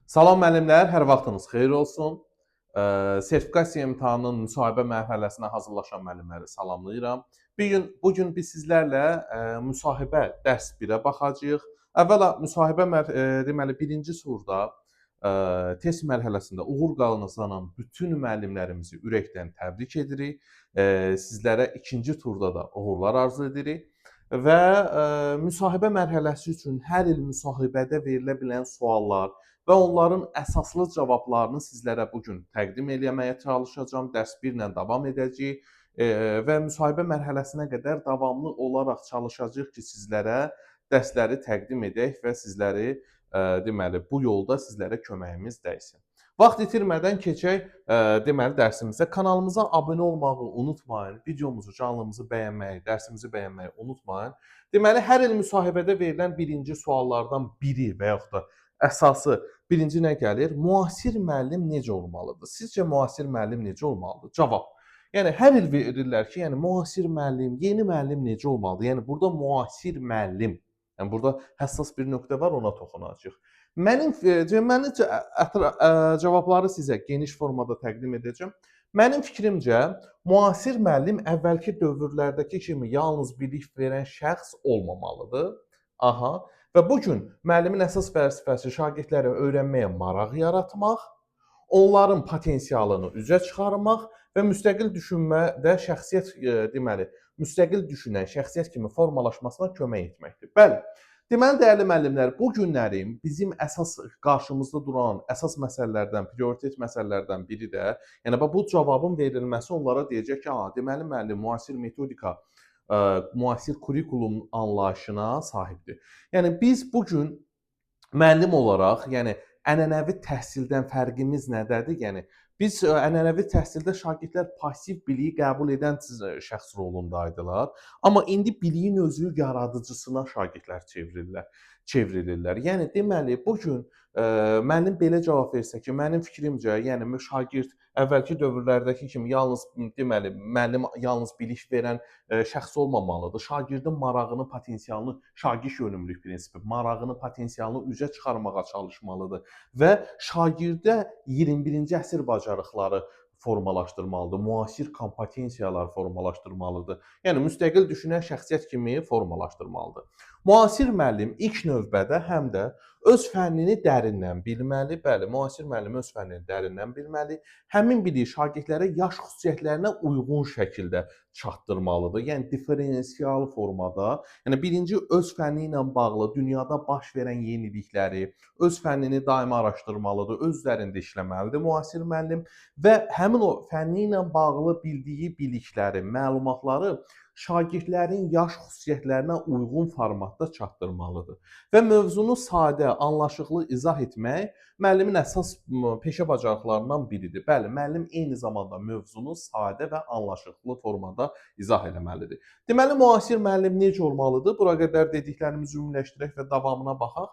Salam müəllimlər, hər vaxtınız xeyir olsun. Sertifikasiya imtahanının müsahibə mərhələsinə hazırlaşan müəllimləri salamlayıram. Bu gün biz sizlərlə müsahibə dərs 1-ə baxacağıq. Əvvəla müsahibə deməli birinci turda test mərhələsində uğur qazanan bütün müəllimlərimizi ürəkdən təbrik edirik. Sizlərə ikinci turda da uğurlar arzu edirik. Və müsahibə mərhələsi üçün hər il müsahibədə verilə bilən suallar və onların əsaslı cavablarını sizlərə bu gün təqdim eləməyə çalışacağam. Dərs 1 ilə davam edəcəyik və müsahibə mərhələsinə qədər davamlı olaraq çalışacağıq ki, sizlərə dərsləri təqdim edək və sizləri deməli bu yolda sizlərə köməyimiz dəysin. Vaxt itirmədən keçək deməli dərsimizə. Kanalımıza abunə olmağı unutmayın. Videomuzu, canlımızı bəyənməyi, dərsimizi bəyənməyi unutmayın. Deməli, hər il müsahibədə verilən birinci suallardan biri və yaxud da əsası birinci nə gəlir? Müasir müəllim necə olmalıdır? Sizcə müasir müəllim necə olmalıdır? Cavab. Yəni hər il verirlər ki, yəni müasir müəllim, yeni müəllim necə olmalıdır? Yəni burada müasir müəllim, yəni burada həssas bir nöqtə var, ona toxunacağıq. Mənim cavabları sizə geniş formada təqdim edəcəm. Mənim fikrimcə, müasir müəllim əvvəlki dövrlərdəki kimi yalnız bilik verən şəxs olmamalıdır. Aha. Və bu gün müəllimin əsas vəzifəsi şagirdlərə öyrənməyə maraq yaratmaq, onların potensialını üzə çıxarmaq və müstəqil düşünmədə şəxsiyyət deməli, müstəqil düşünən şəxsiyyət kimi formalaşmasına kömək etməkdir. Bəli. Deməli, dəyərli müəllimlər, bu günlərin bizim əsas qarşımızda duran əsas məsələlərdən, prioritet məsələlərdən biri də, yəni bax bu cavabın verilməsi onlara deyəcək ki, ha, deməli müəllim müasir metodika, müasir kurikulum anlayışına sahibdir. Yəni biz bu gün müəllim olaraq, yəni ənənəvi təhsildən fərqimiz nədədir? Yəni biz ənənəvi təhsildə şagirdlər passiv biliyi qəbul edən şəxs rolundaydılar. Amma indi biliyin özü yaradıcısına şagirdlər çevrilirlər. Yəni deməli bu gün müəllim belə cavab versə ki, mənim fikrimcə, yəni şagird əvvəlki dövrlərdəki kimi yalnız deməli müəllim yalnız bilik verən şəxs olmamalıdır. Şagirdin marağını, potensialını, şagird yönümlülük prinsipi, marağını, potensialını üzə çıxarmağa çalışmalıdır və şagirdə 21-ci əsr bacarıqları formalaşdırmalıdır, müasir kompetensiyalar formalaşdırmalıdır. Yəni müstəqil düşünən şəxsiyyət kimi formalaşdırmalıdır. Müasir müəllim ilk növbədə həm də öz fənnini dərindən bilməli. Bəli, müasir müəllim öz fənnini dərindən bilməli. Həmin biliyi şagirdlərə yaş xüsusiyyətlərinə uyğun şəkildə çatdırmalıdır. Yəni differensial formada. Yəni birinci öz fənni ilə bağlı dünyada baş verən yenilikləri, öz fənnini daima araşdırmalıdır, öz üzərində işləməlidir müasir müəllim və həmin o fənni ilə bağlı bildiyi bilikləri, məlumatları şagirdlərin yaş xüsusiyyətlərinə uyğun formatda çatdırmalıdır. Və mövzunu sadə, anlaşıqlı izah etmək müəllimin əsas peşə bacarıqlarından biridir. Bəli, müəllim eyni zamanda mövzunu sadə və anlaşıqlı formada izah eləməlidir. Deməli, müasir müəllim necə olmalıdır? Bura qədər dediklərimizi ümumiləşdirək və davamına baxaq.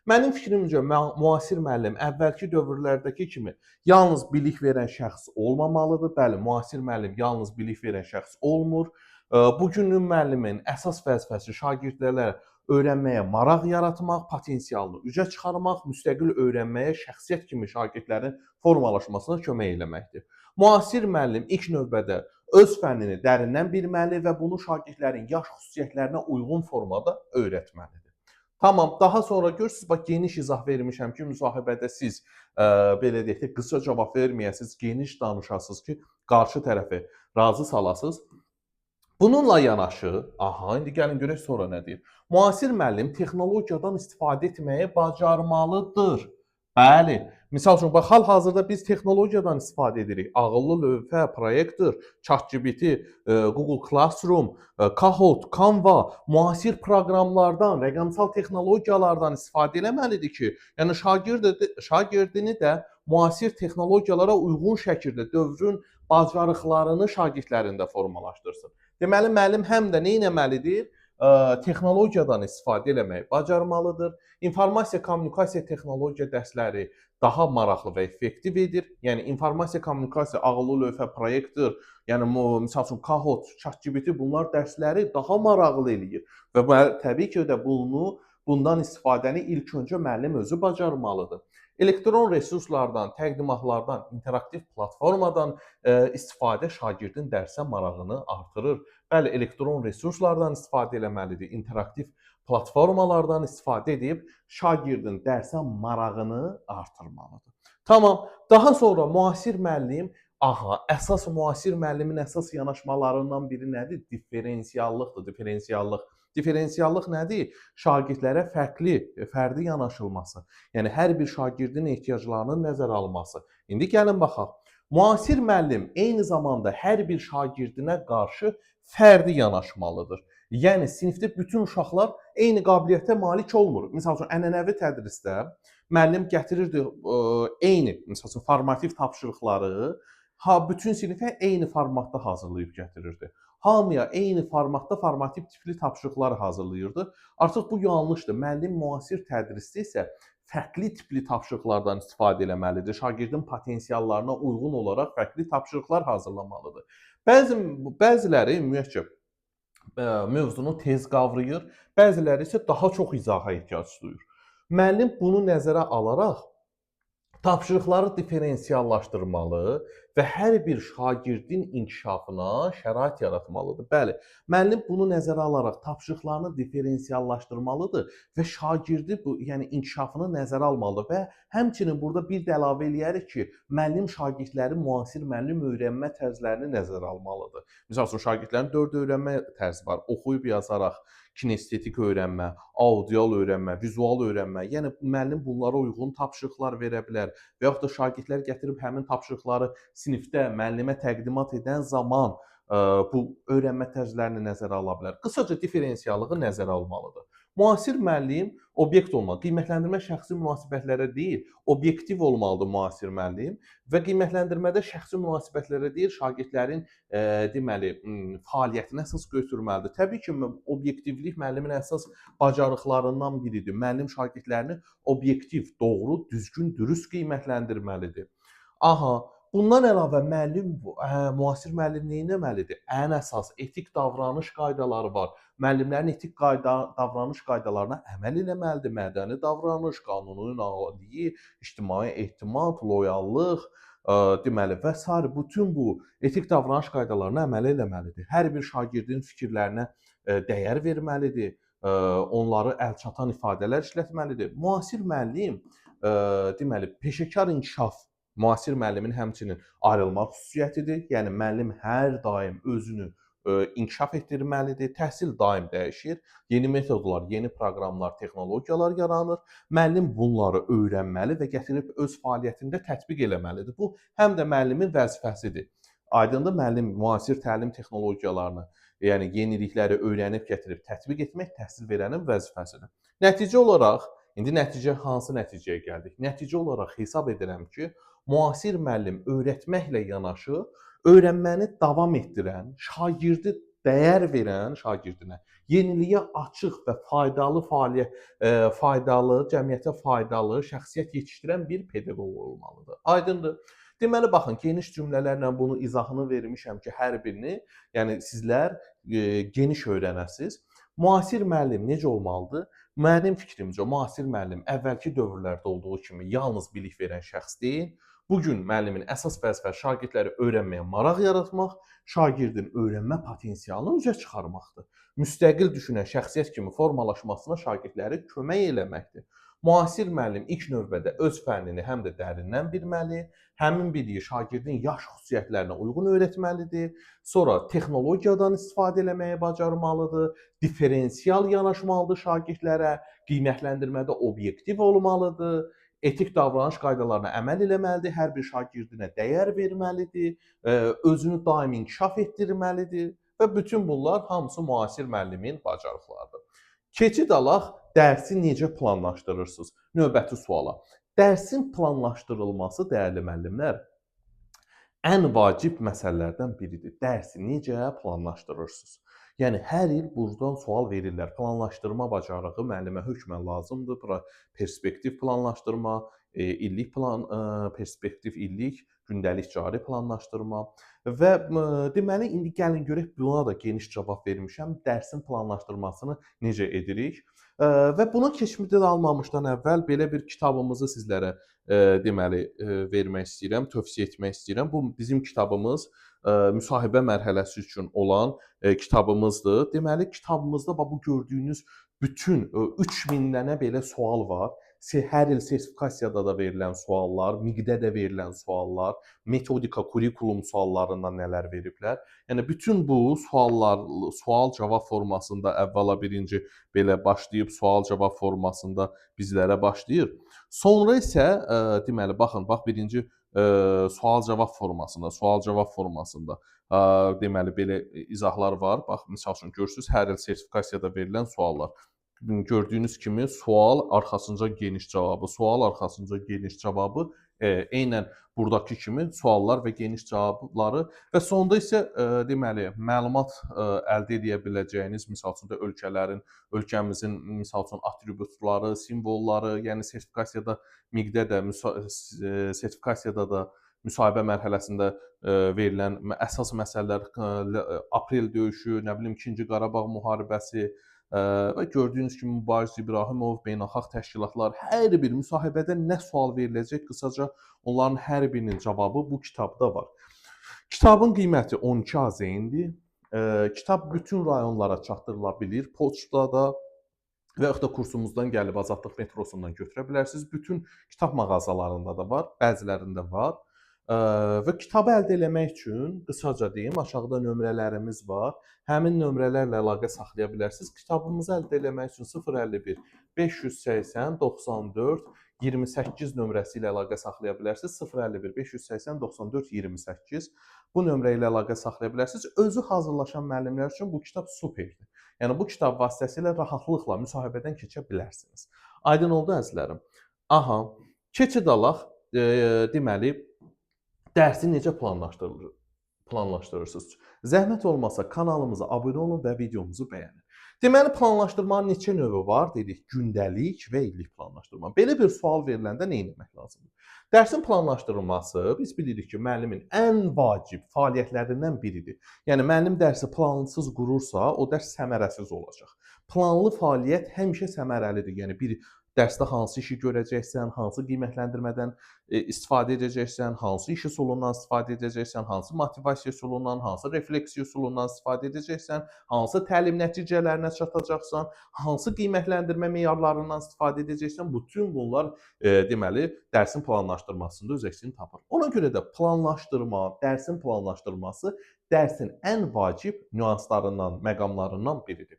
Mənim fikrimcə, müasir müəllim əvvəlki dövrlərdəki kimi yalnız bilik verən şəxs olmamalıdır. Bəli, müasir müəllim yalnız bilik verən şəxs olmur. Bugünün müəllimin əsas vəzifəsi şagirdlərə öyrənməyə maraq yaratmaq, potensialını üzə çıxarmaq, müstəqil öyrənməyə şəxsiyyət kimi şagirdlərin formalaşmasına kömək eləməkdir. Müasir müəllim ilk növbədə öz fənnini dərindən bilməli və bunu şagirdlərin yaş xüsusiyyətlərinə uyğun formada öyrətməlidir. Tamam, daha sonra görürsüz, bax geniş izah vermişəm ki, müsahibədə siz belə deyək də qısa cavab verməyəsiniz, geniş danışasınız ki, qarşı tərəfi razı salasınız. Bununla yanaşı, aha, indi gəlin görək sonra nə deyir. Müasir müəllim texnologiyadan istifadə etməyi bacarmalıdır. Bəli. Misal üçün, bax hal-hazırda biz texnologiyadan istifadə edirik. Ağıllı lövhə, proyektor, ChatGPT, Google Classroom, Kahoot, Canva, müasir proqramlardan, rəqəmsal texnologiyalardan istifadə eləməlidir ki, yəni şagirdini də müasir texnologiyalara uyğun şəkildə dövrün bacarıqlarını şagirdlərində formalaşdırsın. Deməli, müəllim həm də nə etməlidir? Texnologiyadan istifadə eləməyi bacarmalıdır. İnformasiya kommunikasiya texnologiya dərsləri daha maraqlı və effektiv edir. Yəni informasiya kommunikasiya, ağıllı lövhə, proyektor, yəni misal üçün Kahoot, ChatGPT bunlar dərsləri daha maraqlı eləyir və təbii ki də bundan istifadəni ilk öncə müəllim özü bacarmalıdır. Elektron resurslardan, təqdimatlardan, interaktiv platformadan istifadə şagirdin dərsə marağını artırır. Bəli, elektron resurslardan istifadə eləməlidir, interaktiv platformalardan istifadə edib şagirdin dərsə marağını artırmalıdır. Tamam. Daha sonra müasir müəllim, aha, əsas müasir müəllimin əsas yanaşmalarından biri nədir? Diferensiallıqdır, diferensiallıq. Diferensiallıq nədir? Şagirdlərə fərqli, fərdi yanaşılması. Yəni hər bir şagirdin ehtiyaclarının nəzərə alınması. İndi gəlin baxaq. Müasir müəllim eyni zamanda hər bir şagirdinə qarşı fərdi yanaşmalıdır. Yəni sinifdə bütün uşaqlar eyni qabiliyyətə malik olmur. Məsəl üçün ənənəvi tədrisdə müəllim gətirirdi eyni, məsəl üçün formativ tapşırıqları, ha bütün sinifə eyni formatda hazırlayıb gətirirdi. Hamıya eyni formatda formativ tipli tapşırıqlar hazırlayırdı. Artıq bu yanlışdır. Müəllim müasir tədrisdə isə fərqli tipli tapşırıqlardan istifadə eləməlidir. Şagirdin potensiallarına uyğun olaraq fərqli tapşırıqlar hazırlamalıdır. Bəziləri ümumiyyətcə mövzunu tez qavrayır, bəziləri isə daha çox izaha ehtiyac duyur. Müəllim bunu nəzərə alaraq tapşırıqları diferensiallaşdırmalı və hər bir şagirdin inkişafına şərait yaratmalıdır. Bəli, müəllim bunu nəzərə alaraq tapşırıqlarını diferensiallaşdırmalıdır və şagirdi bu, yəni inkişafını nəzərə almalıdır və həmçinin burada bir də əlavə eləyərik ki, müəllim şagirdlərin müasir müəllim öyrənmə tərzlərini nəzərə almalıdır. Məsəl üçün şagirdlərin 4 öyrənmə tərzi var. Oxuyub yazaraq, kinestetik öyrənmə, audial öyrənmə, vizual öyrənmə. Yəni müəllim bunlara uyğun tapşırıqlar verə bilər və yaxud da şagirdlər gətirib həmin tapşırıqları sinifdə müəllimə təqdimat edən zaman bu öyrənmə tərzlərini nəzərə ala bilər. Qısaca diferensiallığı nəzərə almalıdır. Müasir müəllim obyekt olmalı. Qiymətləndirmə şəxsi münasibətlərə deyil, obyektiv olmalıdır müasir müəllim və qiymətləndirmədə şəxsi münasibətlərə deyil, şagirdlərin deməli fəaliyyətinə əsas götürməlidir. Təbii ki, obyektivlik müəllimin əsas bacarıqlarından biridir. Müəllim şagirdlərini obyektiv, doğru, düzgün, dürüst qiymətləndirməlidir. Aha, bundan əlavə müəllim, müasir müəllim nə etməlidir? Ən əsas etik davranış qaydaları var. Müəllimlərin etik davranış qaydalarına əməl eləməlidir. Mədəni davranış, qanunun aliyi, ictimai etimad, loyallıq, deməli və sair bütün bu etik davranış qaydalarına əməl eləməlidir. Hər bir şagirdin fikirlərinə dəyər verməlidir. Onları əlçatan ifadələr işlətməlidir. Müasir müəllim deməli peşəkar inkişaf müasir müəllimin həmçinin ayrılmaq xüsusiyyətidir. Yəni müəllim hər daim özünü inkişaf etdirməlidir. Təhsil daim dəyişir. Yeni metodlar, yeni proqramlar, texnologiyalar yaranır. Müəllim bunları öyrənməli və gətirib öz fəaliyyətində tətbiq eləməlidir. Bu həm də müəllimin vəzifəsidir. Aydındır, müəllim müasir təlim texnologiyalarını, yəni yenilikləri öyrənib gətirib tətbiq etmək təhsil verənin vəzifəsidir. Nəticə olaraq, indi nəticə hansı nəticəyə gəldik? Nəticə olaraq hesab edirəm ki, müasir müəllim öyrətməklə yanaşı öyrənməni davam etdirən, şagirdi dəyər verən şagirdinə, yeniliyə açıq və faydalı fəaliyyət, faydalı, cəmiyyətə faydalı şəxsiyyət yetişdirən bir pedaqoq olmalıdır. Aydındır? Deməli baxın, geniş cümlələrlə bunu izahını vermişəm ki, hər birini, yəni sizlər geniş öyrənəsiniz. Müasir müəllim necə olmalıdır? Mənim fikrimcə, müasir müəllim əvvəlki dövrlərdə olduğu kimi yalnız bilik verən şəxs deyil. Bu gün müəllimin əsas vəzifəsi şagirdləri öyrənməyə maraq yaratmaq, şagirdin öyrənmə potensialını üzə çıxarmaqdır. Müstəqil düşünən şəxsiyyət kimi formalaşmasına şagirdləri kömək eləməkdir. Müasir müəllim ilk növbədə öz fənnini həm də dərindən bilməli, həmin biliyi şagirdin yaş xüsusiyyətlərinə uyğun öyrətməlidir. Sonra texnologiyadan istifadə eləməyi bacarmalıdır, diferensial yanaşmalıdır şagirdlərə, qiymətləndirmədə obyektiv olmalıdır, etik davranış qaydalarına əməl eləməlidir, hər bir şagirdinə dəyər verməlidir, özünü daim inkişaf etdirməlidir və bütün bunlar hamısı müasir müəllimin bacarıqlarıdır. Keçid alaq dərsi necə planlaşdırırsınız? Növbəti suala. Dərsin planlaşdırılması, dəyərli müəllimlər, ən vacib məsələlərdən biridir. Dərsi necə planlaşdırırsınız? Yəni hər il buradan sual verirlər. Planlaşdırma bacarığı müəllimə hökmən lazımdır. Perspektiv planlaşdırma, illik plan, perspektiv illik, gündəlik cari planlaşdırma və deməli indi gəlin görək, buna da geniş cavab vermişəm. Dərsin planlaşdırmasını necə edirik? Və buna keçmədən almamışdan əvvəl belə bir kitabımızı sizlərə deməli vermək istəyirəm, tövsiyə etmək istəyirəm. Bu bizim kitabımız müsahibə mərhələsi üçün olan kitabımızdır. Deməli, kitabımızda bax bu gördüyünüz bütün 3000 dənə belə sual var. Hər il sertifikasiyada da verilən suallar, MİQ-də də verilən suallar, metodika, kurikulum suallarından nələr veriblər. Yəni bütün bu suallar sual-cavab formasında əvvəla birinci belə başlayıb sual-cavab formasında bizlərə başlayır. Sonra isə deməli baxın, bax birinci sual-cavab formasında, sual-cavab formasında deməli belə izahlar var. Bax, misal üçün görürsüz, hər il sertifikasiyada verilən suallar. Gördüyünüz kimi sual arxasınca geniş cavabı, sual arxasınca geniş cavabı, eynən buradakı kimi suallar və geniş cavabları və sonda isə deməli məlumat əldə edə biləcəyiniz, misal üçün də ölkələrin, ölkəmizin misal üçün atributları, simvolları, yəni sertifikasiyada MİQ-də də sertifikasiyada da müsahibə mərhələsində verilən əsas məsələlər, aprel döyüşü, nə bilim 2-ci Qarabağ müharibəsi və gördüyünüz kimi Mübariz İbrahimov, beynəlxalq təşkilatlar, hər bir müsahibədə nə sual veriləcək, qısaca onların hər birinin cavabı bu kitabda var. Kitabın qiyməti 12 AZN-dir. Kitab bütün rayonlara çatdırıla bilir, poçtada və yaxud da kursumuzdan gəlib Azadlıq metrosundan götürə bilərsiniz. Bütün kitab mağazalarında da var, bəzilərində var. Və kitabı əldə eləmək üçün qısaca deyim, aşağıda nömrələrimiz var. Həmin nömrələrlə əlaqə saxlaya bilərsiniz. Kitabımızı əldə eləmək üçün 051 580 94 28 nömrəsi ilə əlaqə saxlaya bilərsiniz. 051 580 94 28 bu nömrə ilə əlaqə saxlaya bilərsiniz. Özü hazırlaşan müəllimlər üçün bu kitab superdir. Yəni bu kitab vasitəsilə rahatlıqla müsahibədən keçə bilərsiniz. Aydın oldu əzizlərim? Aha, keçid alaq. Deməli dərsi necə planlaşdırırsınız? Zəhmət olmasa kanalımıza abunə olun və videomuzu bəyənin. Deməli, planlaşdırmanın neçə növü var? Dedik, gündəlik və illik planlaşdırma. Belə bir sual veriləndə nə etmək lazımdır? Dərsin planlaşdırılması biz bilirik ki, müəllimin ən vacib fəaliyyətlərindən biridir. Yəni müəllim dərsi plansız qurursa, o dərs səmərəsiz olacaq. Planlı fəaliyyət həmişə səmərəlidir. Yəni bir dərsdə hansı işi görəcəksən, hansı qiymətləndirmədən istifadə edəcəksən, hansı iş üsulundan istifadə edəcəksən, hansı motivasiya üsulundan, hansı refleksiya üsulundan istifadə edəcəksən, hansı təlim nəticələrinə çatacaqsan, hansı qiymətləndirmə meyarlarından istifadə edəcəksən. Bütün bunlar deməli dərsin planlaşdırmasında öz əksini tapır. Ona görə də planlaşdırma, dərsin planlaşdırması dərsin ən vacib nüanslarından, məqamlarından biridir.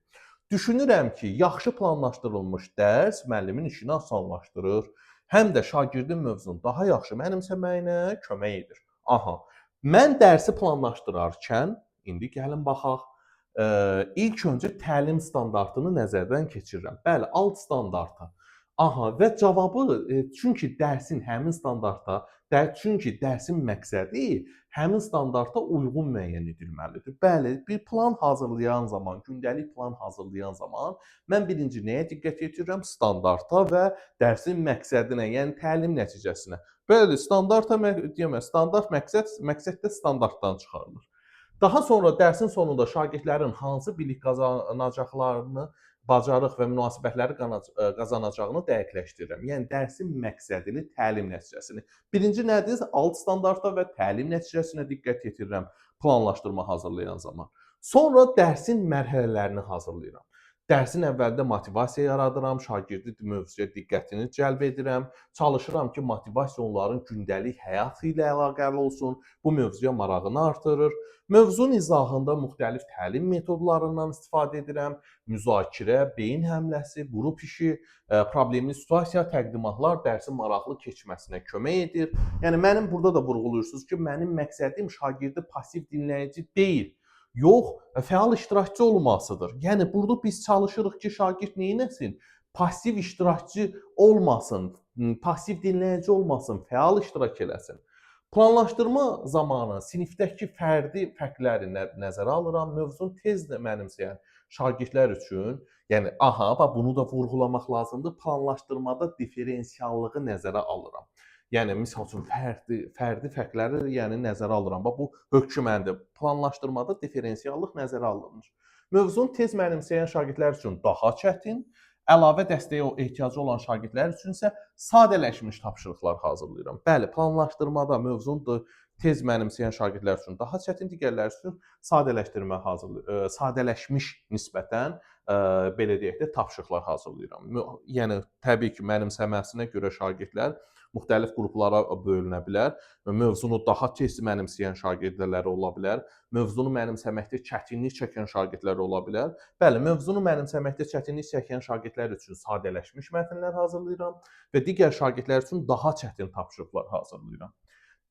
Düşünürəm ki, yaxşı planlaşdırılmış dərs müəllimin işini asanlaşdırır, həm də şagirdin mövzunu daha yaxşı mənimsəməyinə kömək edir. Aha, mən dərsi planlaşdırarkən, indi gəlin baxaq, ilk öncə təlim standartını nəzərdən keçirirəm. Bəli, alt standarta. Aha, və cavabı, çünki dərsin həmin standarta, çünki dərsin məqsədi həmin standarta uyğun müəyyən edilməlidir. Bəli, bir plan hazırlayan zaman, gündəlik plan hazırlayan zaman mən birinci nəyə diqqət yetirirəm? Standarta və dərsin məqsədinə, yəni təlim nəticəsinə. Bəli, standarta deyəmə, standart məqsəd, məqsəd də standartdan çıxarılır. Daha sonra dərsin sonunda şagirdlərin hansı bilik qazanacaqlarını, bacarıq və münasibətləri qazanacağını dəqiqləşdirirəm. Yəni dərsin məqsədini, təlim nəticəsini. Birinci nədir? Alt standarta və təlim nəticəsinə diqqət yetirirəm planlaşdırma hazırlayan zaman. Sonra dərsin mərhələlərini hazırlayıram. Dərsin əvvəlində motivasiya yaradıram, şagirdi mövzuya diqqətini cəlb edirəm. Çalışıram ki, motivasiya onların gündəlik həyatı ilə əlaqəli olsun, bu mövzuya marağını artırır. Mövzunun izahında müxtəlif təlim metodlarından istifadə edirəm. Müzakirə, beyin həmləsi, qrup işi, problemli situasiya, təqdimatlar dərsin maraqlı keçməsinə kömək edir. Yəni mənim burada da vurğuluyursunuz ki, mənim məqsədim şagirdi pasiv dinləyici deyil. Yox, fəal iştirakçı olmasıdır. Yəni burada biz çalışırıq ki, şagird nə etsin? Pasiv iştirakçı olmasın, pasiv dinləyici olmasın, fəal iştirak eləsin. Planlaşdırma zamanı sinifdəki fərdi fərqləri nəzərə alıram. Mövzunu tez də mənimsəyən şagirdlər üçün, yəni aha, bax bunu da vurğulamaq lazımdır. Planlaşdırmada diferensiallığı nəzərə alıram. Yəni misal üçün fərdi fərqləri yəni nəzərə alıram. Bax bu hökməndir. Planlaşdırmada diferensiallıq nəzərə alınır. Mövzunu tez mənimsəyən şagirdlər üçün daha çətin, Əlavə dəstəyə ehtiyacı olan şagirdlər üçün isə sadələşmiş tapşırıqlar hazırlayıram. Bəli, planlaşdırmada mövzunu tez mənimsəyən şagirdlər üçün daha çətin, digərləri üçün sadələşdirmə sadələşmiş nisbətən belə deyək də tapşırıqlar hazırlayıram. Yəni təbii ki, mənimsəməsinə görə şagirdlər müxtəlif qruplara bölünə bilər. Mövzunu daha tez mənimsəyən şagirdlər ola bilər. Mövzunu mənimsəməkdə çətinlik çəkən şagirdlər ola bilər. Bəli, mövzunu mənimsəməkdə çətinlik çəkən şagirdlər üçün sadələşmiş mətnlər hazırlayıram və digər şagirdlər üçün daha çətin tapşırıqlar hazırlayıram.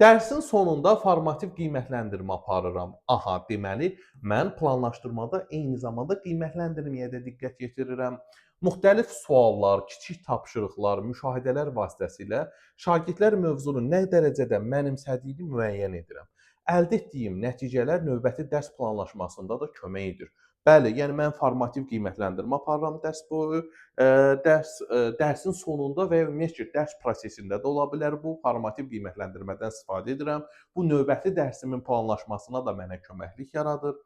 Dərsin sonunda formativ qiymətləndirmə aparıram. Aha, deməli, mən planlaşdırmada eyni zamanda qiymətləndirməyə də diqqət yetirirəm. Müxtəlif suallar, kiçik tapşırıqlar, müşahidələr vasitəsilə şagirdlər mövzunu nə dərəcədə mənimsədiyini müəyyən edirəm. Əldə etdiyim nəticələr növbəti dərs planlaşmasında da kömək edir. Bəli, yəni mən formativ qiymətləndirmə aparıram dərs boyu, dərsin sonunda və ya ümumiyyətcə dərs prosesində də ola bilər bu formativ qiymətləndirmədən istifadə edirəm. Bu növbəti dərsimin planlaşmasına da mənə köməklik yaradır.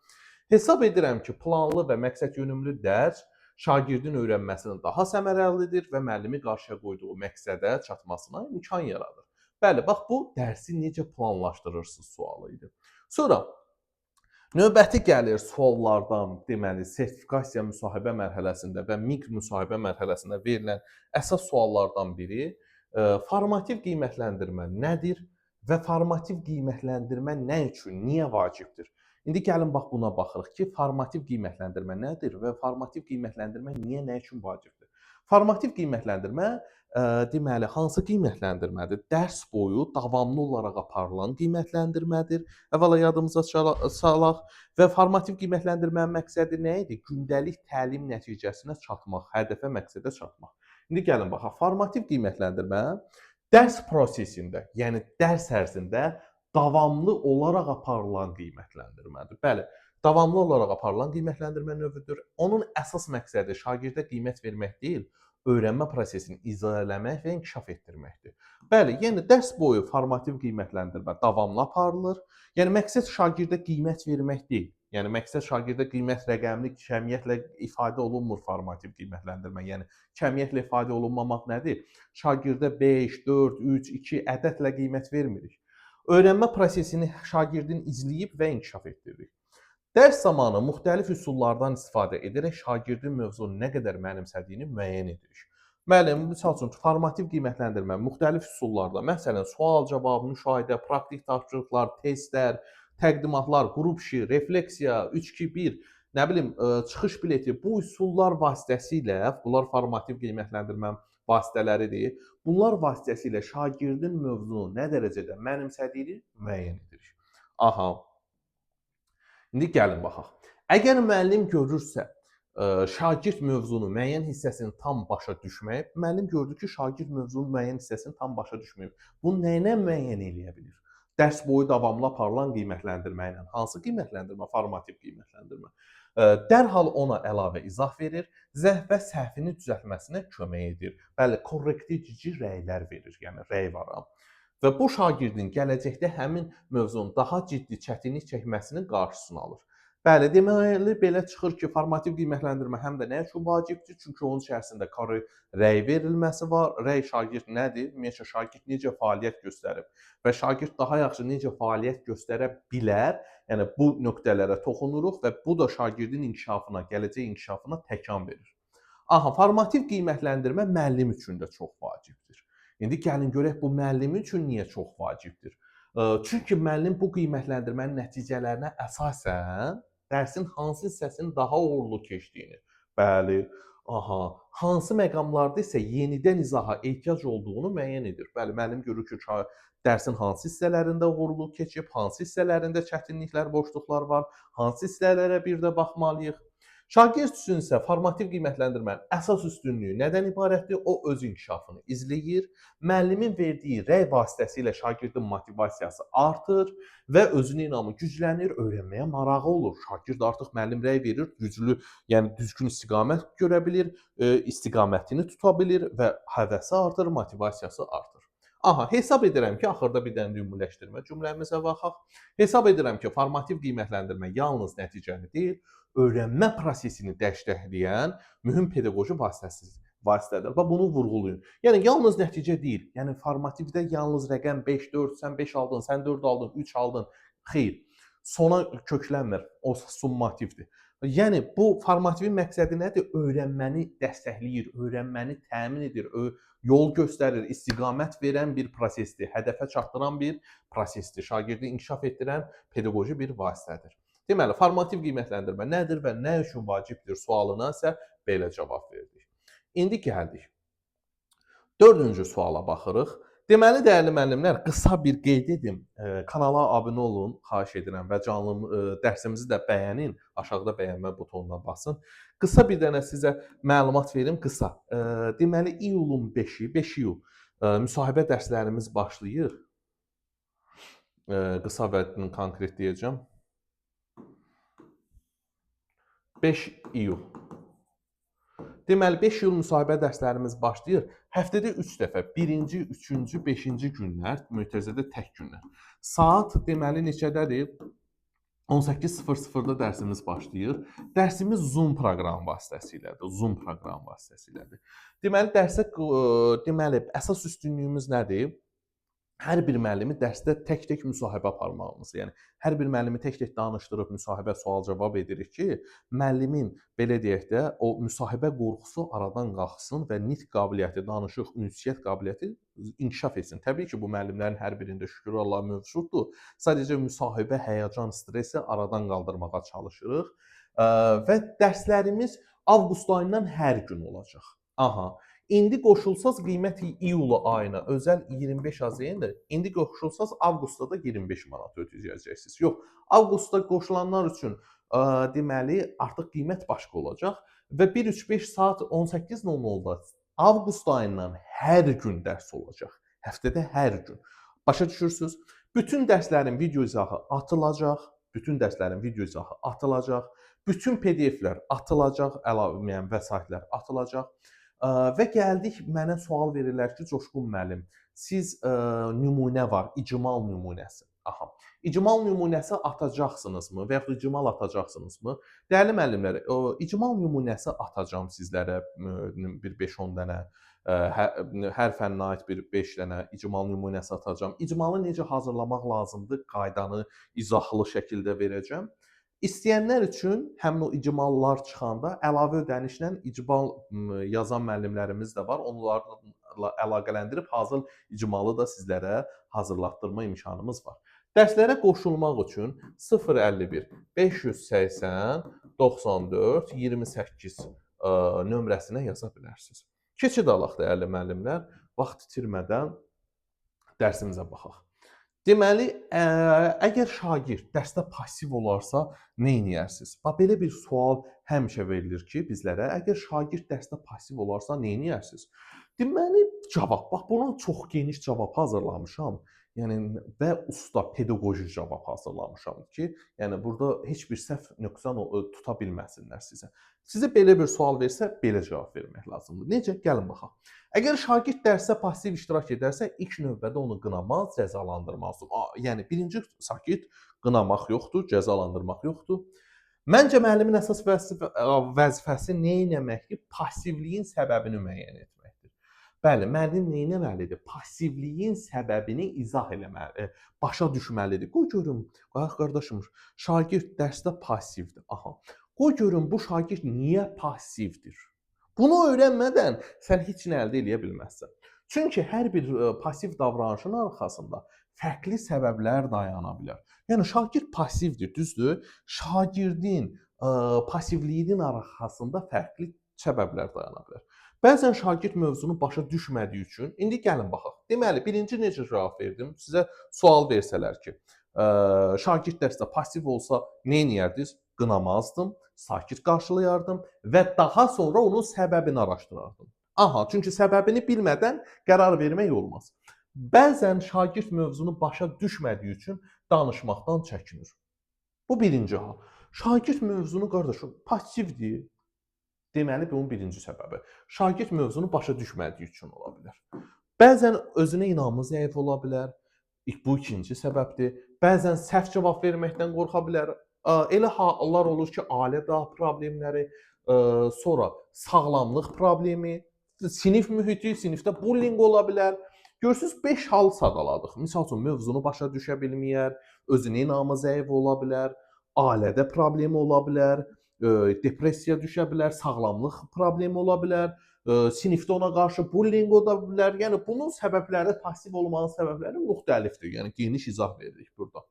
Hesab edirəm ki, planlı və məqsədyönümlü dərs şagirdin öyrənməsini daha səmərəlidir və müəllimi qarşıya qoyduğu məqsədə çatmasına imkan yaradır. Bəli, bax bu dərsi necə planlaşdırırsınız sualı idi. Sonra növbəti gəlir suallardan, deməli, sertifikasiya müsahibə mərhələsində və MİQ müsahibə mərhələsində verilən əsas suallardan biri formativ qiymətləndirmə nədir və formativ qiymətləndirmə nə üçün, niyə vacibdir? İndi gəlin bax buna baxırıq ki, formativ qiymətləndirmə nədir və formativ qiymətləndirmə niyə, nə üçün vacibdir? Formativ qiymətləndirmə deməli, hansı qiymətləndirmədir? Dərs boyu davamlı olaraq aparılan qiymətləndirmədir. Əvvəla yadımıza salaq və formativ qiymətləndirmənin məqsədi nə idi? Gündəlik təlim nəticəsinə çatmaq, hədəfə, məqsədə çatmaq. İndi gəlin baxaq. Formativ qiymətləndirmə dərs prosesində, yəni dərs ərzində davamlı olaraq aparılan qiymətləndirmədir. Bəli, davamlı olaraq aparılan qiymətləndirmə növüdür. Onun əsas məqsədi şagirdə qiymət vermək deyil, öyrənmə prosesini izah eləmək və inkişaf etdirməkdir. Bəli, yəni dərs boyu formativ qiymətləndirmə davamlı aparılır. Yəni məqsəd şagirdə qiymət vermək deyil. Yəni məqsəd şagirdə qiymət rəqəmli kəmiyyətlə ifadə olunmur formativ qiymətləndirmə. Yəni kəmiyyətlə ifadə olunmamaq nədir? Şagirdə 5, 4, 3, 2 ədədlə qiymət vermirik. Öyrənmə prosesini şagirdin izləyib və inkişaf etdiririk. Dərs zamanı müxtəlif üsullardan istifadə edərək şagirdin mövzunu nə qədər mənimsədiyini müəyyən edirik. Müəllim, misal üçün, formativ qiymətləndirmə müxtəlif üsullarda, məsələn, sual-cavab, müşahidə, praktik tapşırıqlar, testlər, təqdimatlar, qrup işi, refleksiya, 3-2-1, nə bilim, çıxış bileti, bu üsullar vasitəsilə, bunlar formativ qiymətləndirmə vasitələridir. Bunlar vasitəsilə şagirdin mövzunu nə dərəcədə mənimsədiyini müəyyən edirik. Aha. İndi gəlin baxaq. Əgər müəllim görürsə, şagird mövzunun müəyyən hissəsini tam başa düşməyib, müəllim gördü ki, şagird mövzunun müəyyən hissəsini tam başa düşməyib. Bunu nə ilə müəyyən eləyə bilir? Dərs boyu davamlı aparılan qiymətləndirmə ilə. Hansı qiymətləndirmə? Formativ qiymətləndirmə. Dərhal ona əlavə izah verir, zəif və səhvini düzəltməsinə kömək edir. Bəli, korrektiv rəylər verir, yəni rəy var. Və bu şagirdin gələcəkdə həmin mövzunun daha ciddi çətinlik çəkməsinin qarşısını alır. Bəli, deməli belə çıxır ki, formativ qiymətləndirmə həm də nə üçün vacibdir? Çünki onun içərisində rəy verilməsi var. Rəy şagird nədir? Ümumiyyətcə şagird necə fəaliyyət göstərib və şagird daha yaxşı necə fəaliyyət göstərə bilər? Yəni bu nöqtələrə toxunuruq və bu da şagirdin inkişafına, gələcək inkişafına təkan verir. Aha, formativ qiymətləndirmə müəllim üçün də çox vacibdir. İndi gəlin görək bu müəllim üçün niyə çox vacibdir? Çünki müəllim bu qiymətləndirmənin nəticələrinə əsasən dərsin hansı hissəsinin daha uğurlu keçdiyini, bəli, aha, hansı məqamlarda isə yenidən izaha ehtiyac olduğunu müəyyən edir. Bəli, müəllim görür ki, dərsin hansı hissələrində uğurlu keçib, hansı hissələrində çətinliklər, boşluqlar var, hansı hissələrə bir də baxmalıyıq. Şagird üçün isə formativ qiymətləndirmənin əsas üstünlüyü nədən ibarətdir? O öz inkişafını izləyir, müəllimin verdiyi rəy vasitəsilə şagirdin motivasiyası artır və özünə inamı güclənir, öyrənməyə marağı olur. Şagird artıq müəllim rəy verir, güclü, yəni düzgün istiqamət görə bilir, istiqamətini tuta bilir və həvəsi artır, motivasiyası artır. Aha, hesab edirəm ki, axırda bir dənə də ümumiləşdirmə cümləmizə baxaq. Hesab edirəm ki, formativ qiymətləndirmə yalnız nəticəni deyil, Öyrənmə prosesini dəstəkləyən mühüm pedaqoji vasitədir. Bax bunu vurğulayın. Yəni yalnız nəticə deyil. Yəni formativdə yalnız rəqəm 5, 4, sən 5 aldın, sən 4 aldın, 3 aldın. Xeyr. Sona köklənmir. O summativdir. Yəni bu formativin məqsədi nədir? Öyrənməni dəstəkləyir, öyrənməni təmin edir, yol göstərir, istiqamət verən bir prosesdir, hədəfə çatdıran bir prosesdir, şagirdi inkişaf etdirən pedaqoji bir vasitədir. Deməli, formativ qiymətləndirmə nədir və nə üçün vacibdir sualına isə belə cavab verdik. İndi gəldik. Dördüncü suala baxırıq. Deməli, dəyərli müəllimlər, qısa bir qeyd edim. Kanala abunə olun, xahiş edirəm və canlı dərsimizi də bəyənin. Aşağıda bəyənmə butonuna basın. Qısa bir dənə sizə məlumat verim, qısa. Deməli, iyulun 5-i, 5 iyul müsahibə dərslərimiz başlayır. Qısa və konkret deyəcəm. 5 iyul. Deməli, 5 iyul müsahibə dərslərimiz başlayır. Həftədə 3 dəfə, 1-ci, 3-cü, 5-ci günlər, mötərizədə tək günlər. Saat deməli neçədədir? 18:00-da dərsimiz başlayır. Dərsimiz Zoom proqramı vasitəsilədir. Zoom proqramı vasitəsilədir. Deməli, dərsə deməli əsas üstünlüyümüz nədir? Hər bir müəllimi dərsdə tək-tək müsahibə aparmağımız, yəni hər bir müəllimi tək-tək danışdırıb müsahibə sual-cavab edirik ki, müəllimin belə deyək də o müsahibə qorxusu aradan qalxsın və nitq qabiliyyəti, danışıq, ünsiyyət qabiliyyəti inkişaf etsin. Təbii ki, bu müəllimlərin hər birində şükür Allah mövcuddur. Sadəcə müsahibə, həyəcan, stresi aradan qaldırmağa çalışırıq və dərslərimiz avqust ayından hər gün olacaq. Aha. İndi qoşulsaz qiymət iyul ayına özəl 25 AZN-dir. İndi qoşulsaz avqustda da 25 manat ödəyəcəksiniz. Yox, avqustda qoşulanlar üçün deməli artıq qiymət başqa olacaq və 1-3-5 saat 18:00-da avqust ayından hər gün dərs olacaq. Həftədə hər gün. Başa düşürsüz? Bütün dərslərin video izahı atılacaq. Bütün dərslərin video izahı atılacaq. Bütün PDF-lər atılacaq, əlavə yəni vəsaitlər atılacaq. Və gəldik, mənə sual verirlər ki, Coşqun müəllim, siz nümunə var, icmal nümunəsi. Aha. İcmal nümunəsi atacaqsınızmı və yaxud icmal atacaqsınızmı? Dəyərli müəllimlər, icmal nümunəsi atacağam sizlərə bir 5-10 dənə, hər fənnə aid bir 5 dənə icmal nümunəsi atacağam. İcmalı necə hazırlamaq lazımdır, qaydanı izahlı şəkildə verəcəm. İstəyənlər üçün həmin o icmallar çıxanda əlavə ödənişlə icmal yazan müəllimlərimiz də var. Onlarla əlaqələndirib hazır icmalı da sizlərə hazırlatdırma imkanımız var. Dərslərə qoşulmaq üçün 051 580 94 28 nömrəsinə yaza bilərsiniz. Keçid alaq dəyərli müəllimlər, vaxt itirmədən dərsimizə baxaq. Deməli, əgər şagird dərsdə passiv olarsa, nə edərsiniz? Bax, belə bir sual həmişə verilir ki, bizlərə, əgər şagird dərsdə passiv olarsa, nə edərsiniz? Deməli, cavab. Bax, buna çox geniş cavab hazırlamışam. Yəni və usta pedaqoji cavab hazırlamışam ki, yəni burada heç bir səhv nöqsan tuta bilməsinlər sizə. Sizə belə bir sual versə, belə cavab vermək lazımdır. Necə? Gəlin baxaq. Əgər şagird dərsə passiv iştirak edərsə, ilk növbədə onu qınamaz, cəzalandırmaz. Yəni birinci sakit qınamaq yoxdur, cəzalandırmaq yoxdur. Məncə müəllimin əsas vəzifəsi nə etməkdir? Passivliyin səbəbini müəyyən etməkdir. Bəli, müəllim nə etməlidir? Passivliyin səbəbini izah eləməli, başa düşməlidir. Qoy görüm, bax qardaşım, şagird dərsdə passivdir. Aha. Qoy görüm bu şagird niyə passivdir? Bunu öyrənmədən sən heç nə əldə eləyə bilməzsən. Çünki hər bir passiv davranışın arxasında fərqli səbəblər dayana bilər. Yəni şagird passivdir, düzdür? Şagirdin passivliyinin arxasında fərqli səbəblər dayana bilər. Bəzən şagird mövzunu başa düşmədiyi üçün, indi gəlin baxaq. Deməli, birinci necə cavab verdim? Sizə sual versələr ki, şagird dərsdə passiv olsa nə edərdiniz? Qınamazdım, sakit qarşılayardım və daha sonra onun səbəbini araşdırardım. Aha, çünki səbəbini bilmədən qərar vermək olmaz. Bəzən şagird mövzunu başa düşmədiyi üçün danışmaqdan çəkinir. Bu birinci hal. Şagird mövzunu qardaşım passivdir. Deməli, bunun birinci səbəbi. Şagird mövzunu başa düşmədiyi üçün ola bilər. Bəzən özünə inamı zəif ola bilər. Bu ikinci səbəbdir. Bəzən səhv cavab verməkdən qorxa bilər. Elə hallar olur ki, ailə daha problemləri, sonra sağlamlıq problemi, sinif mühiti, sinifdə bullying ola bilər. Görürsüz, 5 hal sadaladıq. Misal üçün, mövzunu başa düşə bilməyər, özünə inamı zəif ola bilər, ailədə problemi ola bilər, depressiya düşə bilər, sağlamlıq problemi ola bilər, sinifdə ona qarşı bullying ola bilər. Yəni bunun səbəbləri, passiv olmanın səbəbləri müxtəlifdir. Yəni geniş izah veririk burada.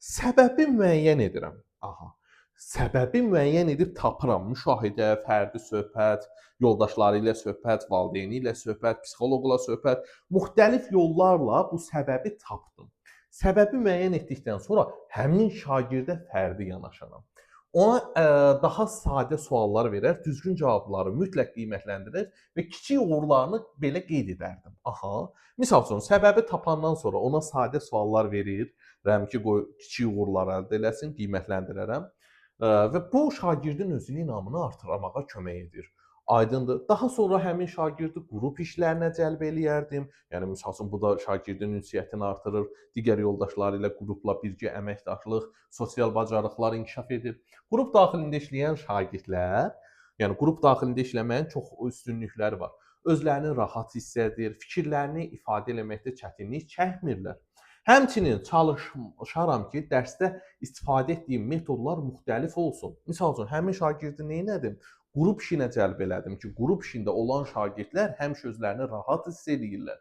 Səbəbi müəyyən edirəm. Aha. Səbəbi müəyyən edib tapıram. Müşahidə, fərdi söhbət, yoldaşları ilə söhbət, valideyni ilə söhbət, psixoloqla söhbət, müxtəlif yollarla bu səbəbi tapdım. Səbəbi müəyyən etdikdən sonra həmin şagirdə fərdi yanaşaram. Ona daha sadə suallar verər, düzgün cavabları mütləq qiymətləndirər və kiçik uğurlarını belə qeyd edərdim. Aha. Misal üçün, səbəbi tapandan sonra ona sadə suallar verirəm ki, qoy kiçik uğurlar əldə eləsin, qiymətləndirərəm. Və bu şagirdin özünə inamını artırmağa kömək edir. Aydındır. Daha sonra həmin şagirdi qrup işlərinə cəlb eləyərdim. Yəni misal üçün bu da şagirdin ünsiyyətini artırır. Digər yoldaşları ilə qrupla birgə əməkdaşlıq, sosial bacarıqlar inkişaf edir. Qrup daxilində işləyən şagirdlər, yəni qrup daxilində işləməyin çox üstünlükləri var. Özlərini rahat hiss edir, fikirlərini ifadə eləməkdə çətinlik çəkmirlər. Həmçinin çalışaram ki, dərsdə istifadə etdiyim metodlar müxtəlif olsun. Misal üçün, həmin şagirdi nə etdim? Qrup işinə cəlb elədim ki, qrup işində olan şagirdlər həmişə özlərini rahat hiss eləyirlər.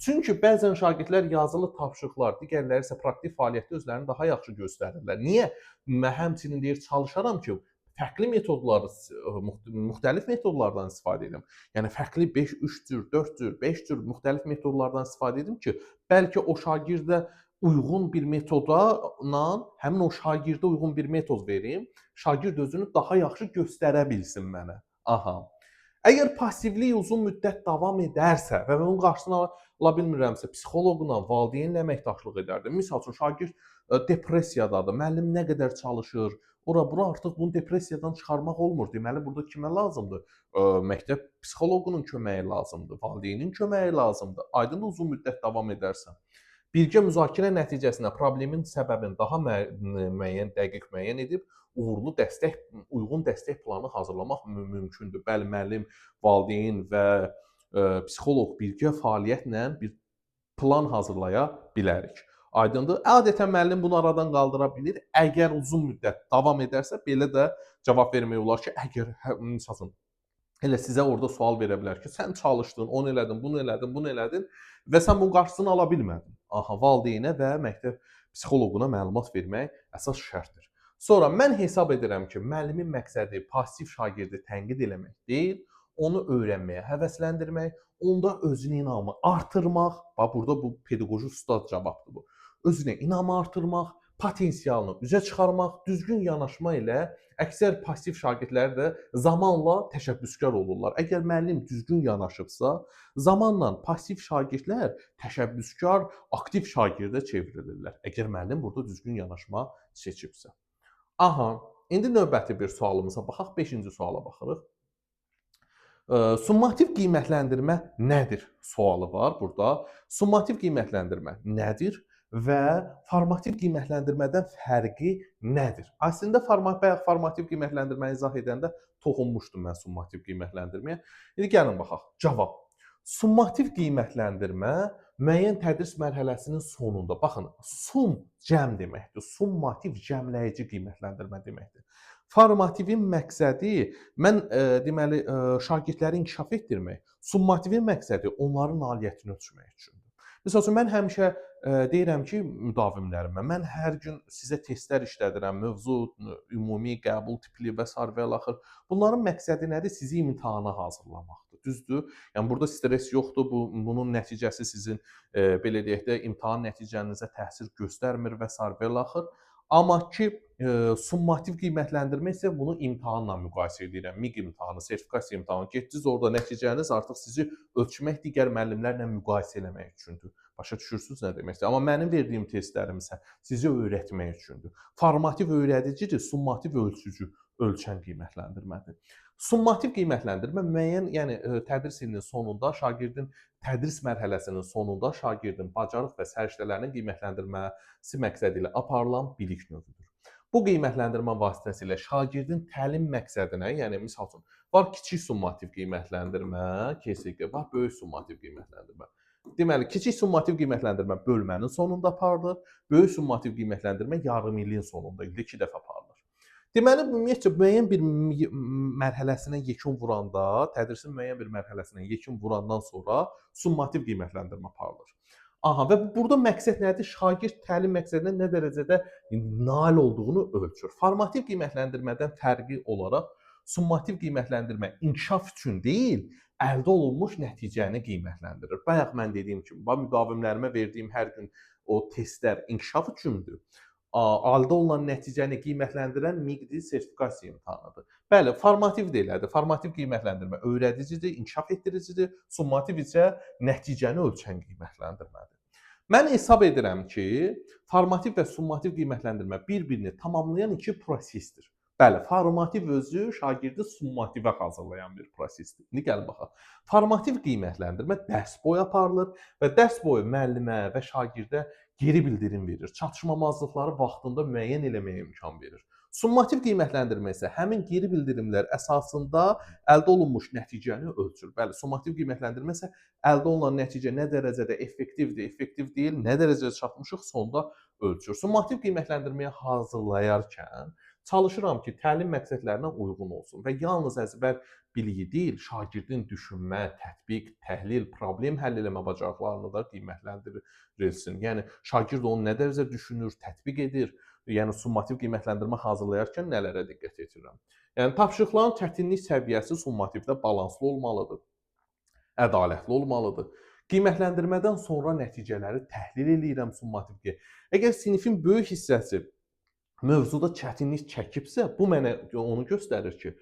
Çünki bəzən şagirdlər yazılı tapşırıqlar, digərləri isə praktik fəaliyyətdə özlərini daha yaxşı göstərirlər. Niyə? Mən həmçinin deyir, çalışaram ki, fərqli metodları, müxtəlif metodlardan istifadə edim. Yəni fərqli 5, 3 cür, 4 cür, 5 cür müxtəlif metodlardan istifadə edim ki, bəlkə o şagirdə uyğun bir metoda həmin o şagirdə uyğun bir metod verim, şagird özünü daha yaxşı göstərə bilsin mənə. Aha. Əgər passivlik uzun müddət davam edərsə və mən onun qarşısını ala bilmirəmsə, psixoloqla, valideynlə əməkdaşlıq edərdim. Misal üçün, şagird depressiyadadır, müəllim nə qədər çalışır, ora-bura artıq bunu depressiyadan çıxarmaq olmur. Deməli, burada kimə lazımdır? Məktəb psixoloqunun köməyi lazımdır, valideynin köməyi lazımdır. Aydın uzun müddət davam edərsə. Birgə müzakirə nəticəsində problemin səbəbini daha müəyyən, dəqiq müəyyən edib uğurlu dəstək, uyğun dəstək planı hazırlamaq mümkündür. Bəli, müəllim, valideyn və psixoloq birgə fəaliyyətlə bir plan hazırlaya bilərik. Aydındır. Adətən müəllim bunu aradan qaldıra bilir. Əgər uzun müddət davam edərsə, belə də cavab vermək olar ki, əgər misal üçün elə sizə orada sual verə bilər ki, sən çalışdın, onu elədin, bunu elədin, bunu elədin və sən bunun qarşısını ala bilmədin. Aha, valideynə və məktəb psixoloquna məlumat vermək əsas şərtdir. Sonra mən hesab edirəm ki, müəllimin məqsədi passiv şagirdi tənqid eləmək deyil, onu öyrənməyə həvəsləndirmək, onda özünə inamı artırmaq, bax burada bu pedaqoji ustad cavabdır bu. Özünə inamı artırmaq, potensialını üzə çıxarmaq, düzgün yanaşma ilə əksər passiv şagirdlər də zamanla təşəbbüskar olurlar. Əgər müəllim düzgün yanaşıbsa, zamanla passiv şagirdlər təşəbbüskar, aktiv şagirdə çevrilirlər. Əgər müəllim burada düzgün yanaşma seçibsə. Aha, indi növbəti bir sualımıza baxaq. 5-ci suala baxırıq. Summativ qiymətləndirmə nədir sualı var burada. Summativ qiymətləndirmə nədir və formativ qiymətləndirmədən fərqi nədir? Əslində bayaq formativ qiymətləndirməni izah edəndə toxunmuşdum mən summativ qiymətləndirməyə. İndi gəlin baxaq. Cavab. Summativ qiymətləndirmə müəyyən tədris mərhələsinin sonunda, baxın, sum cəm deməkdir. Summativ cəmləyici qiymətləndirmə deməkdir. Formativin məqsədi mən deməli şagirdləri inkişaf etdirmək, summativin məqsədi onların nailiyyətini ölçmək üçündür. Məsəl üçün mən həmişə deyirəm ki, müdavimlərimə, mən hər gün sizə testlər işlədirəm, mövzu, ümumi, qəbul tipli və sair və ilaxır. Bunların məqsədi nədir? Sizi imtahana hazırlamaqdır. Düzdür? Yəni burada stres yoxdur. Bunun nəticəsi sizin belə deyək də imtahan nəticənizə təsir göstərmir və sair və ilaxır. Amma ki, summativ qiymətləndirmə isə bunu imtahanla müqayisə edirəm. MİQ imtahanı, sertifikasiya imtahanı. Getdiniz orada nəticəniz artıq sizi ölçmək, digər müəllimlərlə müqayisə eləmək üçündür. Başa düşürsünüz nə deməkdir? Amma mənim verdiyim testlərim isə sizi öyrətmək üçündür. Formativ öyrədicidir, summativ ölçücü, ölçən qiymətləndirmədir. Summativ qiymətləndirmə müəyyən, yəni tədris ilinin sonunda şagirdin tədris mərhələsinin sonunda şagirdin bacarıq və səriştələrinin qiymətləndirilməsi məqsədi ilə aparılan bilik növüdür. Bu qiymətləndirmə vasitəsilə şagirdin təlim məqsədinə, yəni misal üçün var kiçik summativ qiymətləndirmə, KSQ, var böyük summativ qiymətləndirmə. Deməli, kiçik summativ qiymətləndirmə bölmənin sonunda aparılır, böyük summativ qiymətləndirmə yarım ilin sonunda, ildə 2 dəfə aparılır. Deməli, ümumiyyətcə müəyyən bir mərhələsinə yekun vuranda, tədrisin müəyyən bir mərhələsinə yekun vurandan sonra summativ qiymətləndirmə aparılır. Aha, və burada məqsəd nədir? Şagird təlim məqsədinə nə dərəcədə nail olduğunu ölçür. Formativ qiymətləndirmədən fərqi olaraq summativ qiymətləndirmə inkişaf üçün deyil, əldə olunmuş nəticəni qiymətləndirir. Bayaq mən dediyim kimi, bax müdavimlərimə verdiyim hər gün o testlər inkişaf üçündür. Əldə olunan nəticəni qiymətləndirən MİQ-dir, sertifikasiya imtahanıdır. Bəli, formativ də elədir. Formativ qiymətləndirmə öyrədicidir, inkişaf etdiricidir. Summativ isə nəticəni ölçən qiymətləndirmədir. Mən hesab edirəm ki, formativ və summativ qiymətləndirmə bir-birini tamamlayan iki prosesdir. Bəli, formativ özü şagirdi summativə hazırlayan bir prosesdir. İndi gəl baxaq. Formativ qiymətləndirmə dərs boyu aparılır və dərs boyu müəllimə və şagirdə geri bildirim verir. Çatışmamazlıqları vaxtında müəyyən eləməyə imkan verir. Summativ qiymətləndirmə isə həmin geri bildirimlər əsasında əldə olunmuş nəticəni ölçür. Bəli, summativ qiymətləndirmə isə əldə olunan nəticə nə dərəcədə effektivdir, effektiv deyil, nə dərəcədə çatmışıq sonda ölçür. Summativ qiymətləndirməyə hazırlayarkən çalışıram ki, təlim məqsədlərinə uyğun olsun və yalnız əzbər biliyi deyil, şagirdin düşünmə, tətbiq, təhlil, problem həll eləmə bacarıqlarını da qiymətləndirilsin. Yəni şagird onu nə dərəcədə düşünür, tətbiq edir. Yəni summativ qiymətləndirmə hazırlayarkən nələrə diqqət yetirirəm? Yəni tapşırıqların çətinlik səviyyəsi summativdə balanslı olmalıdır, ədalətli olmalıdır. Qiymətləndirmədən sonra nəticələri təhlil eləyirəm summativ. Əgər sinifin böyük hissəsi mövzuda çətinlik çəkibsə, bu mənə onu göstərir ki,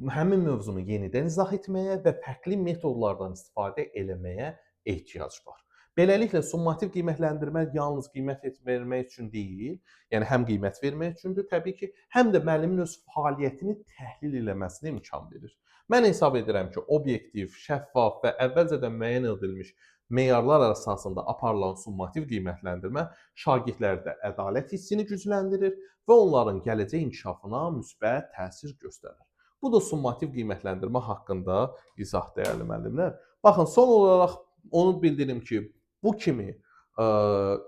həmin mövzunu yenidən izah etməyə və fərqli metodlardan istifadə eləməyə ehtiyac var. Beləliklə summativ qiymətləndirmə yalnız qiymət vermək üçün deyil, yəni həm qiymət vermək üçündür təbii ki, həm də müəllimin öz fəaliyyətini təhlil eləməsinə imkan verir. Mən hesab edirəm ki, obyektiv, şəffaf və əvvəlcədən müəyyən edilmiş meyarlar əsasında aparılan summativ qiymətləndirmə şagirdlərdə ədalət hissini gücləndirir və onların gələcək inkişafına müsbət təsir göstərir. Bu da summativ qiymətləndirmə haqqında izah, dəyərli müəllimlər. Baxın, son olaraq onu bildirim ki, bu kimi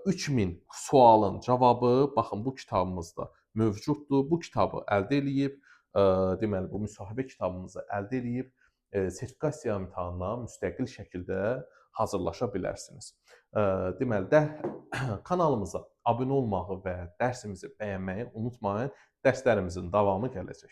3000 sualın cavabı baxın bu kitabımızda mövcuddur. Bu kitabı əldə eləyib, deməli bu müsahibə kitabımızı əldə eləyib sertifikasiya imtahanına müstəqil şəkildə hazırlaşa bilərsiniz. Deməli də kanalımıza abunə olmağı və dərsimizi bəyənməyi unutmayın. Dərslərimizin davamı gələcək.